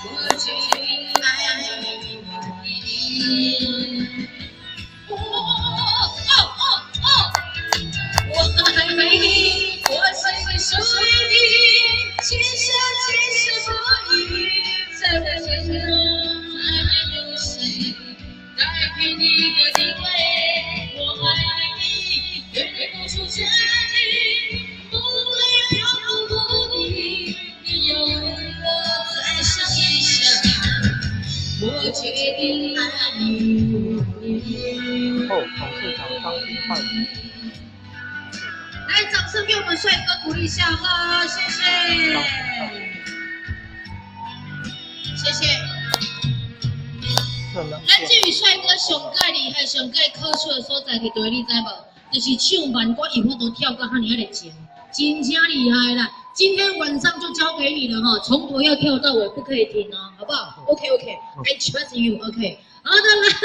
我決定愛你。哦哦哦哦，我愛你，我心屬於你，今生今世不移，在我心中再沒有誰代替你的地位。我愛你，絕對付出全力，不會漂浮不定。你要為我再想一想，我決定愛你。後董事長張新漢。來，掌聲給我們帥哥鼓勵一下，好不好？謝謝，謝謝。咱這位帥哥上蓋厲害，上蓋可取的所在佇佗，你知無？就是唱慢歌，伊有法度跳到遐爾仔熱情，真正厲害啦！今天晚上就交給你了哈，從頭要跳到尾，不可以停哦，好不好？OK OK，I trust you。OK，好的，來，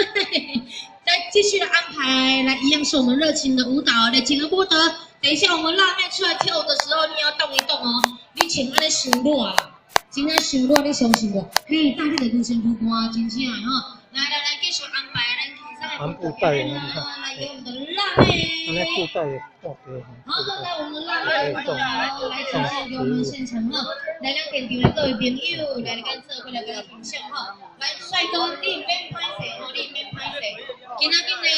來繼續的安排，來一樣是我們熱情的舞蹈，來幾個舞蹈。等一下我們辣妹出來跳舞的時候，你也要動一動哦。你穿按呢傷熱啦，真正傷熱，你相信無？嘿，大力的女生不歌，真正的哈。來來來，繼續安排咱輕鬆的舞蹈表演啦，來給我們的辣妹。好，來我們的辣妹舞蹈，來展現給我們現場哈。來，咱現場的各位朋友，來來咱做伙來給咱分享哈。來，帥哥，你毋免歹勢吼，你毋免歹勢。今仔日呢，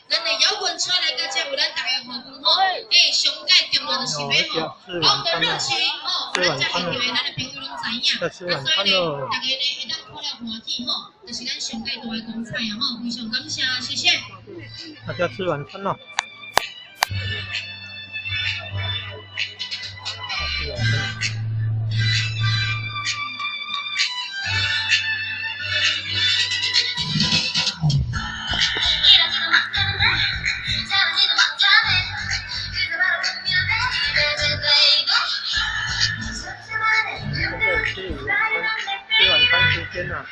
咱的搖滾車來到這為咱大家服務吼。欸，上蓋重要就是欲吼，把我們的熱情吼，咱這現場的咱的朋友攏知影。啊，所以呢，大家呢會當看了歡喜吼，就是咱上蓋大的光彩啊吼，非常感謝，謝謝。大家吃晚餐了。吃晚餐。吃晚餐，吃晚餐時間啦。